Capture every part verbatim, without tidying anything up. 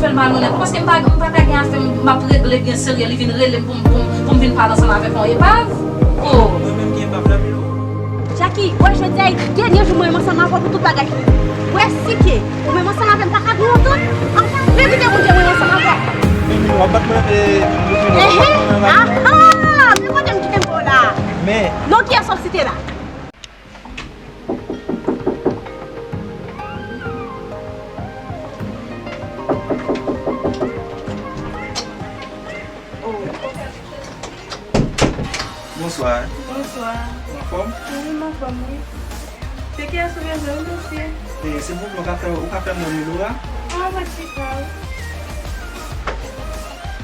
Fè l malonèt, paske m pa, m pa ka gen afè m, m ap regle byen serye, li vin rele m pou m, pou m, pou m vin pale ansanm avèk yon epav. Oh. Mwen menm gen epav la, Milo. Jackie, wè jodi a e dènye jou mwen menm ansanm avè w pou tout bagay. Wè si ke ou menm ansanm avè m pa ka gen yon tan. Anfen, men kite Bondye mwen ansanm avè w. Men Milo, w ap bat mwen, e, Milo, Ehe. Mwen, Aha! Men kote m kite m la? Men. Non, kiyès w ap site la? Bonswa. Bonswa. Ou anfòm? Wi, m anfòm, wi. Se kiyès ou bezwen, wi, mesye? E, silvouplè, ou ka fè, ou ka fè m wè Milora? Ah, mwen chita.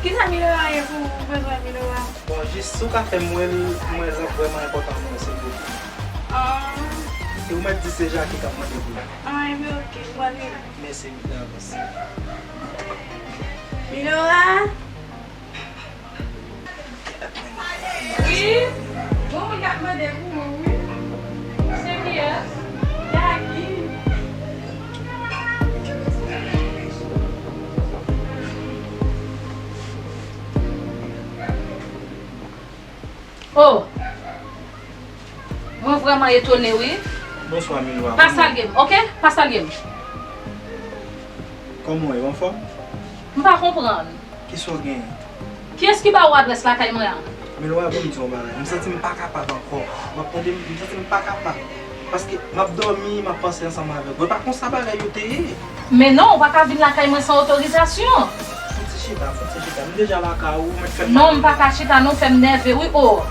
Kisa Milora ye pou ou bezwen Milora? Bon, jis si w ka fè m wè l, m wè l ap vrèman enpòtan pou mwen, silvouplè. Ah. E ou mèt di se Jackie k ap mande pou ou. Ah, ebyen, oke, m pral rele. Mèsi, m te avanse. Milora? Wi, gon moun k ap mande pou ou, wi. Se kiyès? Jackie. Oh! Mwen vrèman etone, wi. Bonswa, Milwa. Pa salye m, oke? Pa salye m. Kòman w ye, w anfòm? M pa konprann. Kisa w genyen? Kiyès ki ba ou adrès lakay mwen an? Milwa, ban m di w yon bagay. M santi m pa kapab ankò. W ap tande m, m santi m pa kapab. Paske m ap dòmi, m ap panse ansanm avèk ou. E pa konsa bagay yo te ye. Men non, ou pa ka vin lakay mwen san otorizasyon. Fouti chita, fouti chita. M deja lakay ou, ou mèt fè m... Non, m pa ka chita non, fè m nève, wi, o.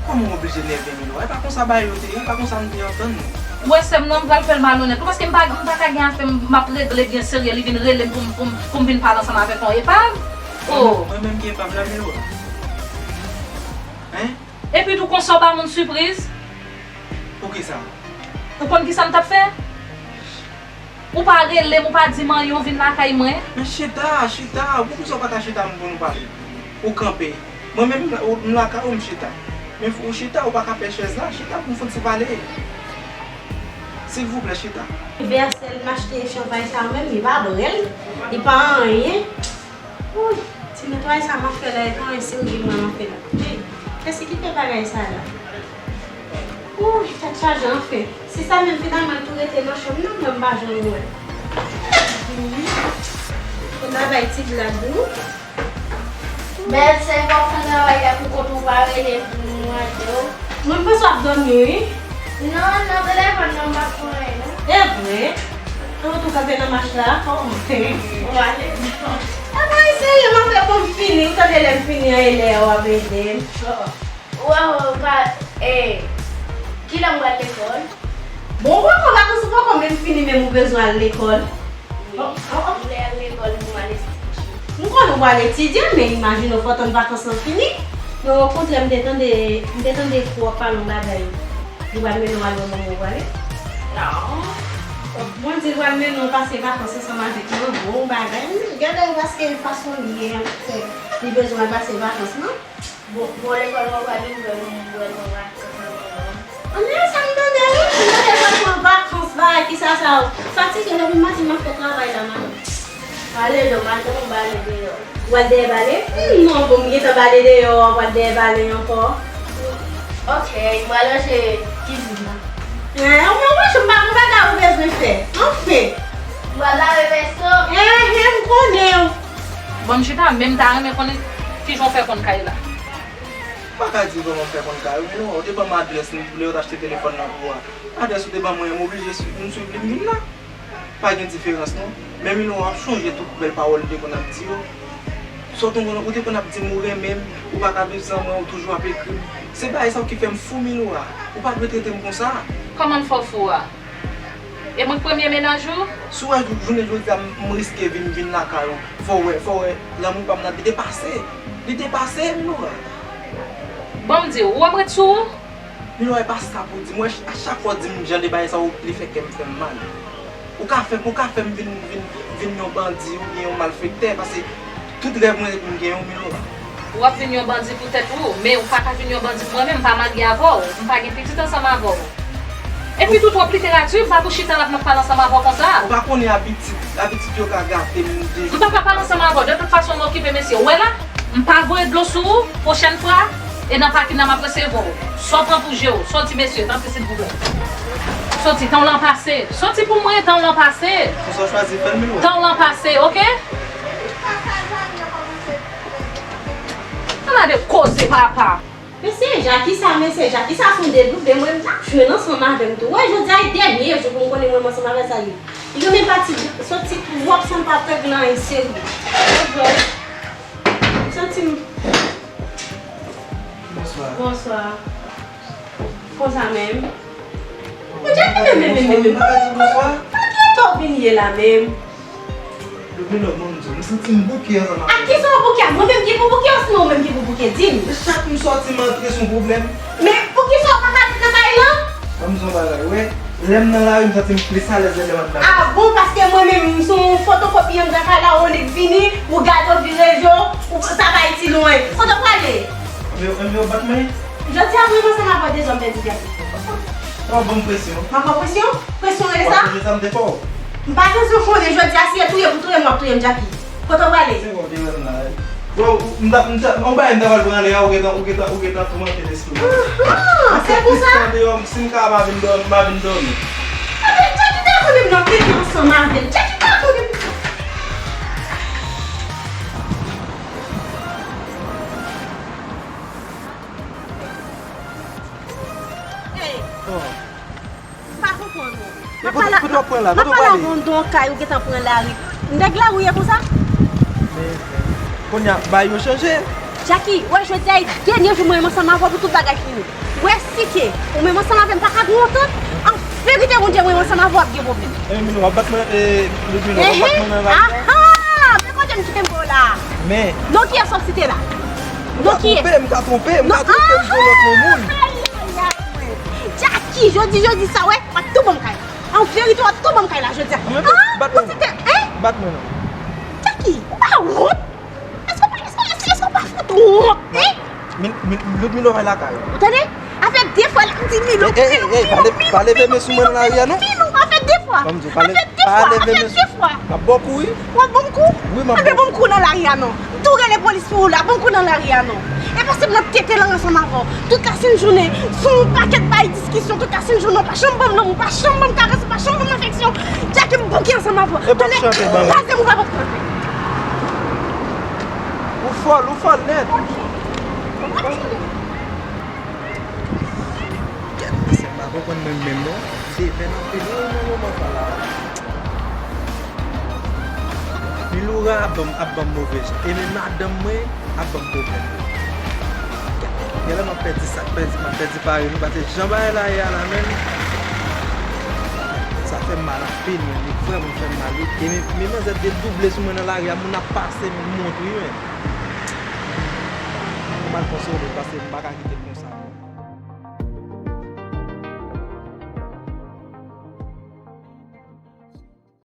Kòman w oblije nève, Milwa? E pa konsa bagay yo te ye, e pa konsa nou te antann nou. Ou wè sè m nan, m pral fè l malonèt wi, paske m pa, m pa ka gen afè m, m ap regle byen serye, li vin rele m pou m, pou m, pou m vin pale ansanm avèk yon epav. O. Mwen menm ki epav la, Milwa? Hein? Epi tou konsa w ba moun sipriz? Poukisa? Ou konn kisa m t ap fè? Ou pa rele m, ou pa di m anyen, ou vin lakay mwen. Men chita, chita, poukisa w pa ka chita m pou nou pale? Ou kanpe. Mwen menm, m lakay ou, m chita. Men fò w chita, ou pa ka fè chèz la, chita pou m fouti pale. Silvouplè, chita. Vè sèl m achte chanpay sa menm, li pa bwè l, li pa anyen. Wouy, ti netwayaj sa m ap fè la, e pa anyen si m gen mwen m ap fè la. Hey, kiyès ki kite bagay sa la? Wouy, tèt chaje anfen. Si sa menm finalman l tou rete nan chanm nan, mwen m pa janm wè. Kounye a bay ti blag wi. Bèl sè, w ap fè travay la pou kont ou, pa rele m pou m mande w. Mwen panse w ap dòmi wi. Non, nan telefòn nan m pa t fè anyen non. E vre? An tou kanpe nan mach la? Oh. Ou ale. Apa eseye m ap fè pou m fini, ou tande lè m fini an e lè w ap ede m. Ou pa, e, kilè m pral lekòl? Bon, ou poko vakans ou poko menm fini menm ou bezwen al lekòl. Wi, m vle al lekòl pou m al etidye. M konnen w pral etidye, men imajine w fò tann vakans lan fini. Men okontrè, m te tande, m te tande kou w ap pale yon bagay. Li pral mennen w al wè manman w pale? Non. Bon, di l pral mennen w pase vakans ansanm avèk manman w, yon bagay. Gade w paske fason li ye, li bezwen al pase vakans, non? Bon, bon, lekòl mwen pral ouvè, mwen pral pran vakans anvan. Anmè, sa m tande wi, m tande pral pran vakans, bagay ki sa sa o. Fatige depi maten m ap fè travay la, madanm. Ale non, maten m bale deyò. W al dèyè bale? Hmm, non, bon, m gentan bale deyò, w al dèyè bale ankò. Ok, m pral ranje kizin nan. Hein, ou mwen wè, m pa gon bagay ou bezwen fè. Anfen. M pral lave vèso. Hein, hein, m konnen w. Bon, m chita, men m ta renmen konnen kijan w fè konn kay la. M pa ka di w kòman m fè konn kay ou, men non, ou te ban m adrès, m vle yo t achte telefòn nan pou ou a. Adrès ou te ban mwen, m oblije swiv, m swiv li, m vin la. Pa gen diferans non. Men Milou, w ap chonje tout bèl pawòl ou te konn ap di yo. Sa w te konn, ou te konn ap di m ou renmen m, ou pa ka viv san mwen, ou toujou ap ekri m. Se bagay sa w ki fè m fou, Milou a. Ou pa dwe trete m konsa. Kòman m fè w fou a? E mwen k premye mennaj ou? Si w wè jou-, jounen jodi a m, m riske vi m vin lakay ou, fò w wè, fò w wè lanmou pa m nan, li depase. Li depase, Milou a. Bon, m di w, ou wè m ret sou ou? Milou a, e pa sa pou di m. Wè, a chak fwa w di m jan de bagay sa yo, li fè kè m fè m mal. Ou ka fè, ou ka fè m vin, vin, vin yon bandi oubyen yon malfektè, paske tout rèv mwen se pou m gen yon Milou a. W ap vin yon bandi pou tèt ou, men ou pa ka vin yon bandi pou mwen menm, m pa marye avè w, m pa gen pitit ansanm avè w. Epi tou twòp literati, m pa pou chita la pou m ap pale ansanm avè w konsa. Ou pa konnen abitid, abitid yo ka gate moun de jou. M pa ka pale ansanm avè w, de tout fason m okipe mesye. Ou wè la, m pa voye dlo sou ou, pwochèn fwa, e nan pakin nan m ap resevwa w. Sa w pran pou je w, soti mesye, tanpri silvouplè. Soti, tan w lan pase. Soti pou mwen, tan w lan pase. Se sa w chwazi fè l, Milou. Tan w lan pase, oke? Ala de koze papa. Mesye Jackie sa, mesye Jackie sa se yon dedouble, mwen m t ap jwenn ansanm avè m tou. Wè, jodi a e dènye jou pou m konnen mwen m ansanm avè sa li. Li gen menm pati soti twòp san pa t regle anyen serye. Wè, m santi m. Bonswa. Bonswa. Konsa menm. Bon, Jackie menm, menm, menm, menm, menm. Pa ka di bonswa. Pa ki eta w vin ye la menm? Loudmila, ban m di w, m santi m bouke ansanm avè w. Ak kisa w bouke a? Mwen menm ki pou bouke osinon ou menm ki pou bouke? Di m. E chak m sòti, m antre, se yon pwoblèm. Men poukisa w pa ka ret nan kay lan? Ban m di w yon bagay, wè, lè m nan lari, m santi m plis alèz lè m anndan. A bon, paske mwen menm, m se yon fotokopi anndan kay la, ou annik vini, ou gade, ou vire je w, ou sa bay ti lwen. Kote w prale? Enben, enben, w bat mwen? Jodi a, mwen ansanm avè w, dezòm pèdi gaz. Sa w ban m presyon? M ap ba w presyon? Presyon rele sa? W ap sonje sa m te fè w? M pa bezwen konnen jodi a si e touye pou touye m, w ap touye m, Jackie. Kote w prale? Se bon, te wè m la. Bon, m ta, m ta, yon bagay m ta pral pran lè a, ou gentan, ou gentan, ou gentan toumante lespri m. Ahan, se pou sa. Tande yo, si m ka pa vin dòmi, m pa vin dòmi. Anben, Jackie ta konnen m nan tete ansanm avè l. Jackie ta konnen m. Hey. Oh. M pa konprann ou. E kote, kote w ap pran la? Kote w prale? M ap pale avè w anndan yon kay, ou gentan pran lari. Nèg lari w ye konsa? Men, kounye a, bagay yo chanje. Jackie, wè, jodi a e dènye jou mwen menm ansanm avè w pou tout bagay fini. Wè, si ke ou menm ansanm avè m pa ka gen yon antant, an verite, Bondye, mwen menm ansanm avè w ap gen pwoblèm. E, Milou, w ap bat mwen, e, Loudmila, w ap bat mwen nan lari a? Aha! Men kote m kenbe w la? Men. Non kiyès w ap site la? Non kiyès? M ka twonpe, m ka twonpe, m ka twonpe, m se yon lòt moun. Ay, ay, ay, mwen. Jackie, jodi, jodi sa, wè, w ap tou ban m kay la. An verite, w ap tou ban m kay la, jodi a. Mwen, ah, bat mwen non. Bat mwen non. Jackie, ou pa wont? Èske w pa, èske, èske, èske w pa fout wont, hein? Min, min, Loudmila, w al lakay ou. Ou tande? Afè de fwa l ap di Milo, Milo, Milo, Milo, Milo, afè de fwa. Afè de fwa. Afè de fwa. M ap ba w kou, wi. W ap ban m kou? Wi, m ap ba w kou. Anben ban m kou nan lari a non. M tou rele polis pou ou la, ban m kou nan lari a non. E pase m nan tete lang ansanm avè w. Tout lasenn jounen, se yon pakèt bay diskisyon. Tout lasenn jounen, ou pa janm ban m lanmou, ou pa janm ban m karès, ou pa janm ban m afeksyon. Jackie, m bouke ansanm avè w. Tonnè kraze m, ou pa p ap kanpe. Ou fòl, ou fòl nèt. Kèt, mesye, m pa konprann mwen menm non. M te pèn anpil wi nan moman sa la. Miloura ap ban m, ap ban m move jan. E menm madanm mwen ap ban m pwoblèm. Kèt, genlè m ap pèdi sa k pèdi, m ap pèdi pare nou, paske jan bagay la ye a la menm, sa fè m mal anpil, men li vrèman fè m mal wi. E men, men manzè te double sou mwen nan lari a, moun ap pase, men m monte wi, men. Mwen mal konsole, paske m pa ka kite l konsa.